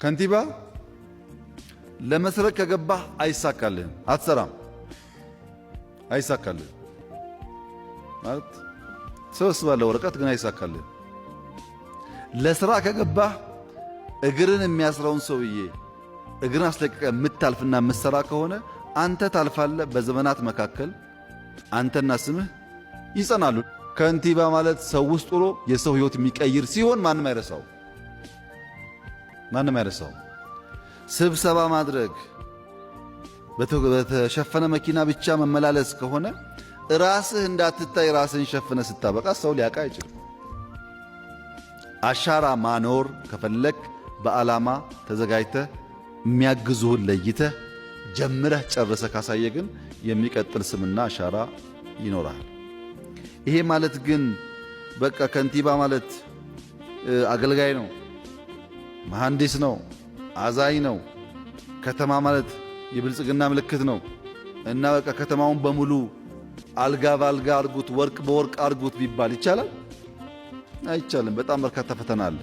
ከንቲባ ለመስረቅ ከገባህ አይሳካልህም፣ አትሰራም፣ አይሳካልህም ማለት ትሰበስባለህ ወረቀት ግን አይሳካልህም። ለስራ ከገባህ እግርን የሚያስረውን ሰውዬ እግርን አስለቅቀህ የምታልፍና የምትሰራ ከሆነ አንተ ታልፋለህ። በዘመናት መካከል አንተና ስምህ ይጸናሉ። ከንቲባ ማለት ሰው ውስጥ ውሎ የሰው ህይወት የሚቀይር ሲሆን ማንም አይረሳው፣ ማንም አይረሳው። ስብሰባ ማድረግ በተሸፈነ መኪና ብቻ መመላለስ ከሆነ ራስህ እንዳትታይ ራስህን ሸፍነ ስታበቃ ሰው ሊያውቅ አይችልም። አሻራ ማኖር ከፈለክ በዓላማ ተዘጋጅተህ የሚያግዙህን ለይተህ ጀምረህ ጨርሰህ ካሳየ ግን የሚቀጥል ስምና አሻራ ይኖራል። ይሄ ማለት ግን በቃ ከንቲባ ማለት አገልጋይ ነው፣ መሐንዲስ ነው፣ አዛኝ ነው፣ ከተማ ማለት የብልጽግና ምልክት ነው እና በቃ ከተማውን በሙሉ አልጋ በአልጋ አርጉት፣ ወርቅ በወርቅ አርጉት ቢባል ይቻላል? አይቻልም። በጣም በርካታ ፈተና አለ።